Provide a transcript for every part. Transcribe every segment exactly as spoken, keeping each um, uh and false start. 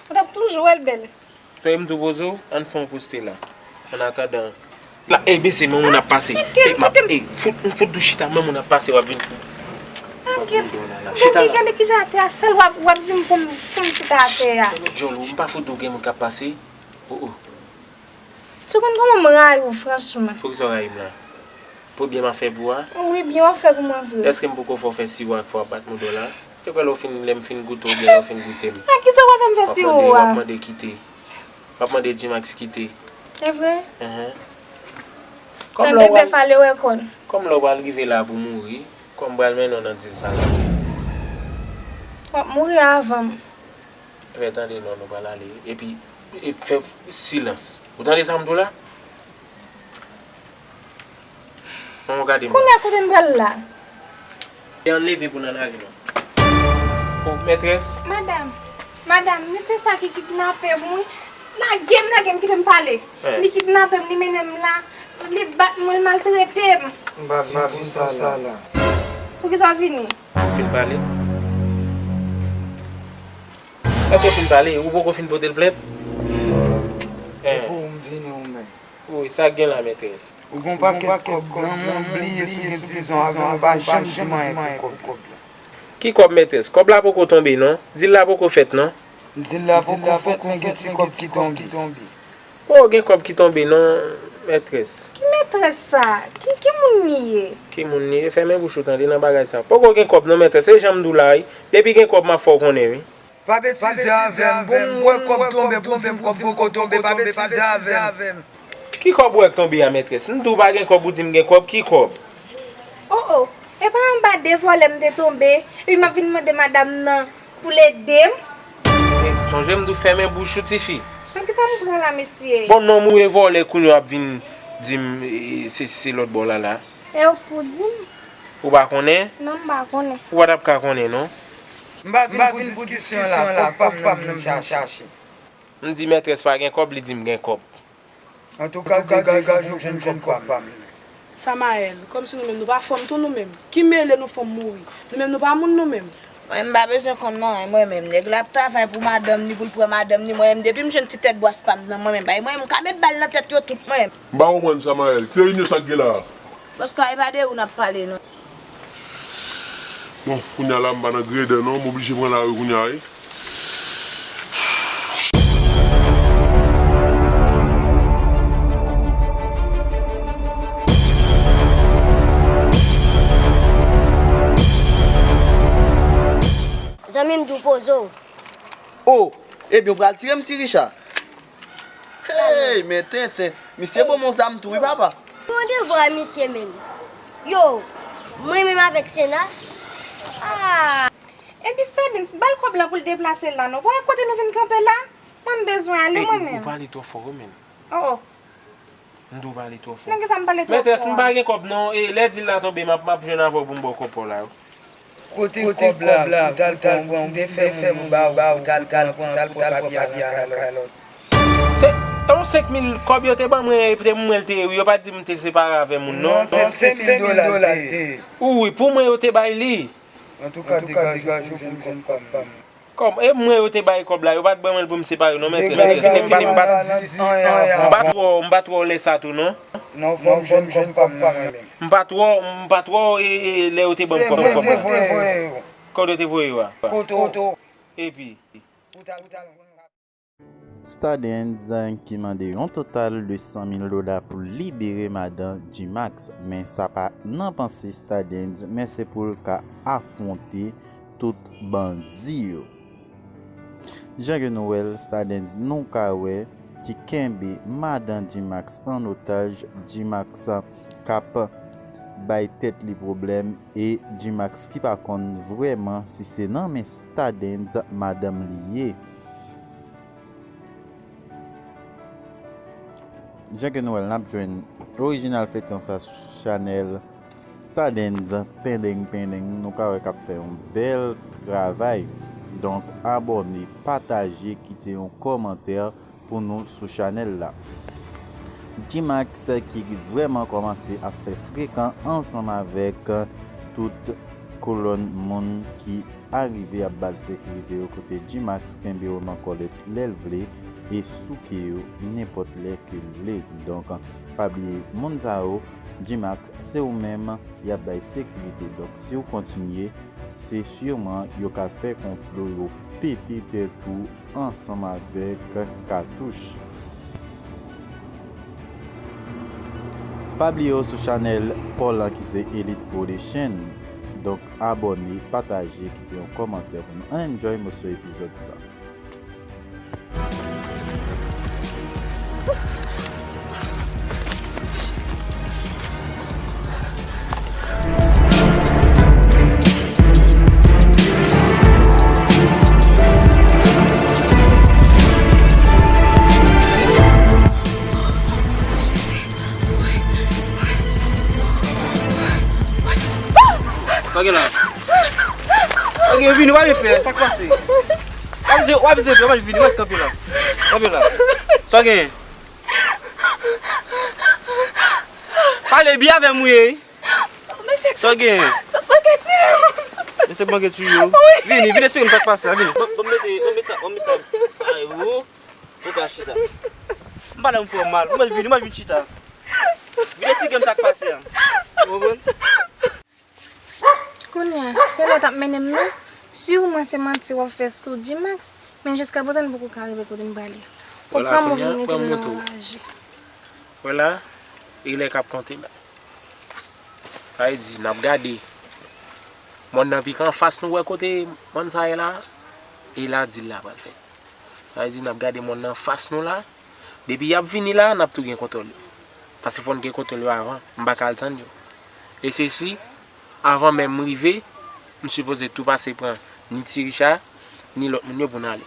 Ou t ap toujou wè l bèl. Fè m tou poze w, ann fè yon poste la. An atandan. La, ey, bese, men moun ap pase. Kite m, kite m. Ey, fout, fout dou chita, men moun ap pase, w ap vin. Chita la. Gade kijan atè a sal, w ap, w ap di m pou m, pou m chita atè a. Djòl ou, m pa fout dou gen moun k ap pase. Oh, oh. Si w konn kòman m rayi w, franchman. Poukisa w rayi m la? Pou byen m ap fè pou ou a? Wi, byen w ap fè pou mwen vre. Èske m poko fè w fè siwo ak fè w ap bat mouda w la? Te kwè lè w fin, lè m fin goute w, oubyen lè w fin goute m. A kisa w ap fè m fè siwo a? W ap mande kite. W ap mande G-Max kite. E vre? Enhen. Tande bèf ale wè kòn. Kòm lè w pral rive la pou mouri, kòm m pral mennen w nan dil sa la. W ap mouri avan m. Fè tande non, nou pral ale. Epi, e, fè silans. Ou tande sa m di w la? Bon, gade m. Kounye a kote n pral la? E ann leve pou n ann ale non. Oh, mètrès. Madanm, madanm, misye sa ki kidnape m, wi. Lage m, lage m, kite m pale. Li kidnape m, li mennen m la, li bat mwen, li maltrete m. M pa vin pou sa la. Poukisa w vini? Ou fin pale? Èske w fin pale? Ou poko fin pote l plent? Enhen. Epi w m vini ou menm. Wi, sa k gen la, mètrès? Ou gen yon pakèt kòb nan men w, bliye si w gen dizon avè m, ou pa janm di m anyen pou kòb la. Ki kòb, mètrès? Kòb la poko tonbe non. Dil la poko fèt non. Dil la poko fèt, men gen ti kòb ki tonbe. Poko gen kòb ki tonbe non, mètrès. Ki mètrès sa? Ki, ki moun li ye? Ki moun li ye? Fèmen bouch ou tande nan bagay sa. Poko gen kòb non, mètrès. Se jan m di w la wi. Depi gen kòb m ap fè w konnen wi. Pa betize avè m. Bon, m wè kòb tonbe pou w di m kòb poko tonbe. Pa betize avè m. Ki kòb ou wè k tonbe a, mètrès? M di w pa gen kòb, ou di m gen kòb. Ki kòb? Oh, oh. E pa anba de vòlè m te tonbe, epi m ap vin mande madanm nan pou l ede m? E, sonje m di w fèmen bouch ou, tifi. Nan kisa m pran la, mesye? Bon, nonm ou e vòlè, kounye w ap vin di m, e, se, se lòt bò la, la. E ou k pou di m? Ou pa konnen? Non, m pa konnen. Ou pa t ap ka konnen, non. M pa vin pou diskisyon la, kòb pa m nan m vin chache. M di mètrès pa gen kòb, li di m gen kòb. Antouka, degaje w pou m jwenn kòb pa m nan. Samaèl, kòmsi nou menm nou pa fanm tou nou menm? Ki mele nou fanm mouri? Nou menm nou pa moun nou menm? Mwen, m pa bezwen konn non, mwen menm. Nèg la ap travay pou madanm li, pou l pran madanm li. Mwen menm, depi m jwenn ti tèt bwès pa m nan, mwen menm, bay mwen, m ka met bal nan tèt yo tout, mwen menm. M pa konprann, Samaèl. Ki reyinyon sa k gen la a? Paske e pa de ou n ap pale, non. Bon, kounye a la, m pa nan grandè, non. M oblije pran lari kounye a, wi. Zanmi m di w poze w. O, ebyen, w pral tire m, Ti Richa? Hey, men tenten. Misye ban m yon zam tou, wi, papa. Ki randevou a misye menm? Yo, mwen menm avèk Sena? Ah! Epi Stardens, ba l kòb la pou l deplase l la, non. Wè kote nou vin kanpe la? Mwen, m bezwen ale, mwen menm. Ou pale twò fò, wi, menm. Oh, oh. M di w pale twò fò. Nan kisa m pale twò fò a? Mètrès, m pa gen kòb, non. E, lè dil la tonbe, m ap, m ap jwenn avè w pou m ba w kòb pa w la, wi. Kote kòb la, ou t al pran, ou te fè moun ba ou, ou t al pran, ou t al pran papye a nan kay lòt. Se, e yon senk mil kòb yo te ban mwen, e te mwen l te ye, wi, yo pa t di m te separe avè moun, non. Non, se senk mil dola l te ye. Wi, pou mwen yo te bay li. Antouka, degaje w pou m jwenn kòb pa m. Kòm, e mwen yo te bay kòb la, yo pa t ban mwen l pou m separe, non, mètrès. Degaje w, m pa t, m pa t, m pa t wè w, m pa t wè w lè sa tou, non. Non, fò m jwenn kòb pa m nan mwen menm. M pa t wè w, m pa t wè w, e, e, lè yo te ban m kòb, kòb la. Kote yo te voye yo a? Kote w? Epi? Stardens ki mande yon total de san mil dola pou libere madan G-Max, men sa pa nan panse Stardens, men se pou l ka afwonte tout bandi yo. Jan ke nou wè l, Stardens nou ka wè ki kenbe madan G-Max an otaj, G-Max k ap bay tèt li pwoblèm, e G-Max ki pa konn vrèman si se nan men Stardens madanm li ye. Jan ke nou wè l, n ap jwenn orijinal feyton sa sou chanèl Stardens Pendeng Pendeng. Nou ka wè k ap fè yon bèl travay. Donk, abòne, pataje, kite yon kòmantè pou nou sou chanèl la. G-Max ki vrèman kòmanse ap fè frekan ansanm avèk tout kolonn moun ki arive ap ba l sekirite yo kote G-Max kenbe yo nan kòlèt lè l vle e souke yo nenpòt lè ke l vle. Donk, pa bliye moun sa yo, G-Max, se ou menm y ap bay sekirite. Donk, si w kontinye, se siman yo ka fè konplo yo pete tèt ou ansanm avèk katouch. Pa bliye w sou chanèl pa w lan ki se Elite Production. Donk, abòne, pataje, kite yon kòmantè pou nou enjoy moso epizòd sa. Sa gen la? Sa gen, vini, w ap fè, sa k pase? W ap ze, w ap ze, w ap vini, w ap kanpe la. Kanpe la. Sa gen? Pale byen avè m, wi. Sa gen? Sa manke tiye. Mesye manke tiye. Wi. Vini, vini, esplike m sa k pase la, vini. Bon, bon, mete, bon, mete sa, bon, mete sa. Ay, ou. Ou ka chita. M pa nan fè w mal. Ou mèt vini, ou mèt vin chita. Vini esplike m sa k pase a. Ou konprann? Kounye a, se lè w t ap mennen m nan, siman se manti w ap fè sou G-Max, men jiskaprezan n poko ka rive kote n prale. Ou pran m, ou vin mete m nan yon raje. Wè la, e lè k ap konte la. Sa vle di, n ap gade mòn nan pike anfas nou wè kote mòn sa ye la, e la dil la pral fèt. Sa vle di, n ap gade mòn nan anfas nou la. Depi y ap vini la, n ap tou gen kontwòl yo. Paske fò n gen kontwòl yo avan. M pa ka al tann yo. E se si, avan menm m rive, m sipoze tou pase pran ni Ti Richa, ni lòt moun yo pou n ale.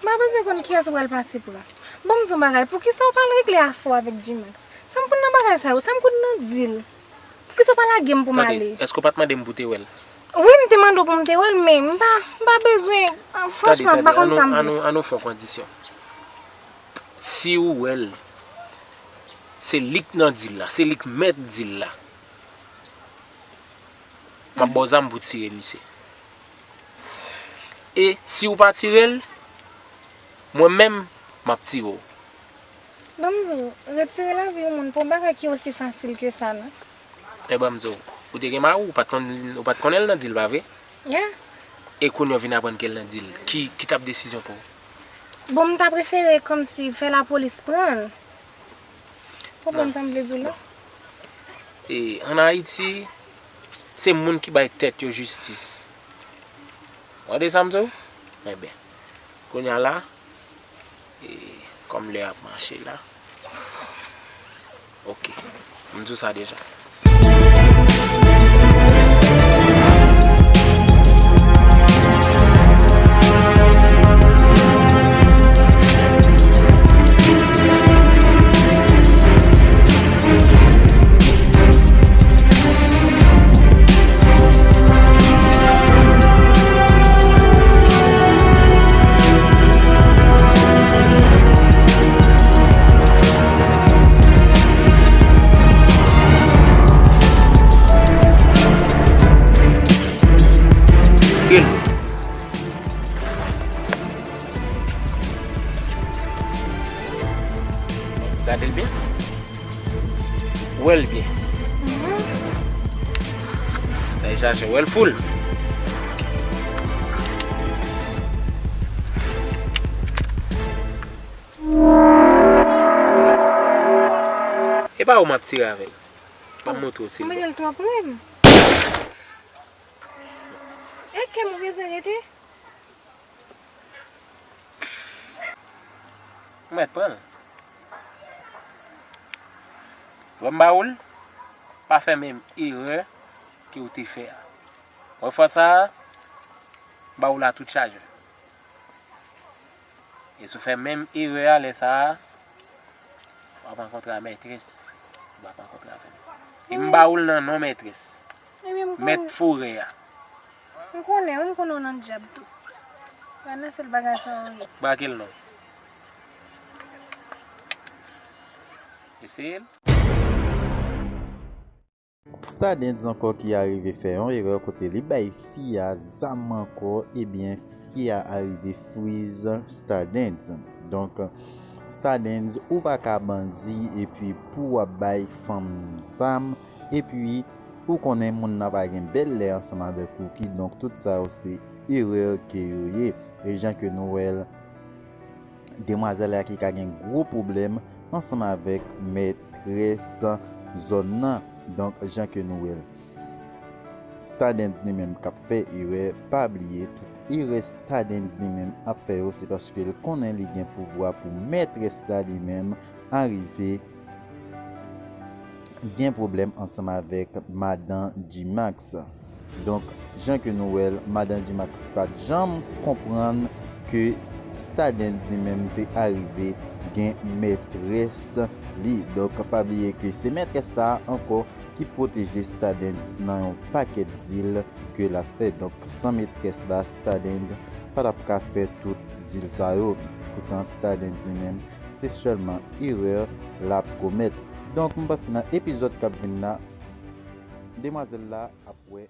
M pa bezwen konn kiyès ou pral pase pran. Ban m di w yon bagay, poukisa w pa al regle afè w avèk G-Max? Sa m konn nan bagay sa yo, sa m konn nan dil. Poukisa w pa lage m pou m ale? Tande, èske w pa t mande m pou te wè l? Wi, m te mande w pou m te wè l, men m pa, m pa bezwen, ah, franchman, m pa konn sa m vle. Tande, tande, ann nou, ann nou fè yon kondisyon. Si w wè l, se li k nan dil la, se li k mèt dil la. M ap ba w zam pou tire misye. E si w pa tire l, mwen menm, m ap tire w. Ban m di w, retire lavi yon moun pa yon bagay ki osi fasil ke sa, non. E ban m di w, ou te gen mari w, ou pa t konn, ou pa t konnen l nan dil, pa vre? Ya. E kounye a w vin aprann ke l nan dil. Ki, ki t ap desizyon pou ou? Bon, m ta prefere kòmsi fè lapolis pran l. Konprann sa m vle di w la? E, ann Ayiti, se moun ki bay tèt yo jistis. W tande sa m di w? Enben, kounye a la, e, kòm lè ap mache la. Ok. M di w sa deja. Gade l byen. Wè l byen. Mhm. Sa e chaje, wè l full. E pa ou m ap tire avè l. M ap montre w silba. Manzèl twò pre m. E kè m ou bezwen rete? Ou mèt pran l. Wè m ba ou l, pa fè menm erè ke w te fè a. Wè fwa sa a, m ba ou l a tout chajè. E si w fè menm erè a lè sa a, w ap rankontre a mètrès, w ap rankontre avè m. E m ba ou l nan non mètrès. Ebyen, m konnen. Mèt forè a. M konnen, wi, m konnen w nan dyab tou. Pa nan sèl bagay sa w ye. Brake l non. Eseye l. Stardens ankò ki arive fè yon erè kote li bay fi a zam ankò, ebyen, fi a arive friz Stardens. Donk, Stardens, ou pa ka bandi epi pou w ap bay fanm zam, epi ou konnen moun nan pa gen bèl lè ansanm avèk ou, kidonk tout sa yo se erè ke yo ye. E jan ke nou wè l, demwazèl la ki ka gen gwo pwoblèm ansanm avèk mètrès zòn nan. Donk, jan ke nou wè l, Stardens li menm k ap fè erè, pa bliye tout erè Stardens li menm ap fè yo, se paske l konnen li gen pouvwa pou mètrès la li menm arive gen pwoblèm ansanm avèk madan G-Max. Donk, jan ke nou wè l, madan G-Max pa t janm konprann ke Stardens li menm te arive gen mètrès li. Donk, pa bliye ke se mètrès la ankò ki pwoteje Stardens nan yon pakèt dil ke l ap fè. Donk, san mètrès la, Stardens pa t ap ka fè tout dil sa yo. Poutan, Stardens li menm, se sèlman erè l ap komèt. Donk, m panse nan epizòd k ap vin la, demwazèl la ap wè